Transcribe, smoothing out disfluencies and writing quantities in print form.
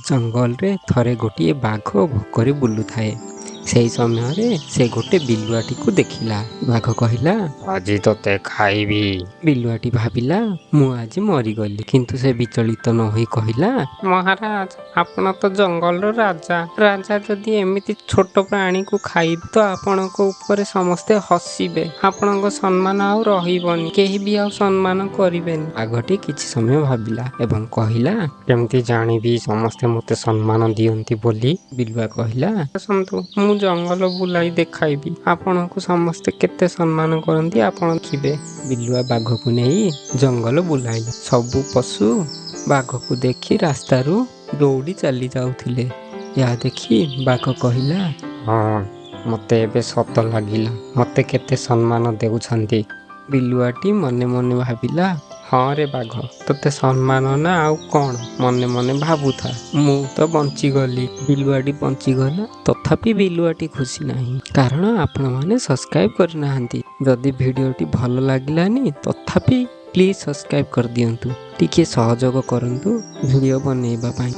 ଜଙ୍ଗଲରେ ଥରେ ଗୋଟିଏ ବାଘ ଭୋକରେ ବୁଲୁଥାଏ। ସେହି ସମୟରେ ସେ ଗୋଟେ ବିଲୁଆଟିକୁ ଦେଖିଲା। ବାଘ କହିଲା, ଆଜି ତୋତେ ଖାଇବି। ବିଲୁଆଟି ଭାବିଲା, ମୁଁ ଆଜି ମରିଗଲି। କିନ୍ତୁ ସେ ବିଚଳିତ ନ ହୋଇ କହିଲା, ମହାରାଜ, ଆପଣ ତ ଜଙ୍ଗଲର ରାଜା। ରାଜା ଯଦି ଏମିତି ଛୋଟ ପ୍ରାଣୀକୁ ଖାଇବେ ତ ଆପଣଙ୍କ ଉପରେ ସମସ୍ତେ ହସିବେ। ଆପଣଙ୍କ ସମ୍ମାନ ଆଉ ରହିବନି, କେହି ବି ଆଉ ସମ୍ମାନ କରିବେନି। ବାଘଟି କିଛି ସମୟ ଭାବିଲା ଏବଂ କହିଲା, କେମିତି ଜାଣିବି ସମସ୍ତେ ମୋତେ ସମ୍ମାନ ଦିଅନ୍ତି ବୋଲି? ବିଲୁଆ କହିଲା, ଆସନ୍ତୁ, ମୁଁ ଜଙ୍ଗଲ ବୁଲାଇ ଦେଖାଇବି ଆପଣଙ୍କୁ ସମସ୍ତେ କେତେ ସମ୍ମାନ କରନ୍ତି, ଆପଣ ଦେଖିବେ। ବିଲୁଆ ବାଘକୁ ନେଇ ଜଙ୍ଗଲ ବୁଲାଇଲା। ସବୁ ପଶୁ ବାଘକୁ ଦେଖି ରାସ୍ତାରୁ ଦୌଡ଼ି ଚାଲି ଯାଉଥିଲେ। ଏହା ଦେଖି ବାଘ କହିଲା, ହଁ, ମୋତେ ଏବେ ସତ ଲାଗିଲା, ମୋତେ କେତେ ସମ୍ମାନ ଦେଉଛନ୍ତି। ବିଲୁଆଟି ମନେ ମନେ ଭାବିଲା, ହଁ ରେ ବାଘ, ତୋତେ ସମ୍ମାନ ନା ଆଉ କ'ଣ? ମନେ ମନେ ଭାବୁଥା, ମୁଁ ତ ବଞ୍ଚିଗଲି। ବିଲୁଆଟି ବଞ୍ଚିଗଲା, ତଥାପି ବିଲୁଆଟି ଖୁସି ନାହିଁ, କାରଣ ଆପଣମାନେ ସବସ୍କ୍ରାଇବ୍ କରିନାହାନ୍ତି। ଯଦି ଭିଡ଼ିଓଟି ଭଲ ଲାଗିଲାନି, ତଥାପି ପ୍ଲିଜ୍ ସବସ୍କ୍ରାଇବ୍ କରିଦିଅନ୍ତୁ। ଟିକିଏ ସହଯୋଗ କରନ୍ତୁ ଭିଡ଼ିଓ ବନେଇବା ପାଇଁ।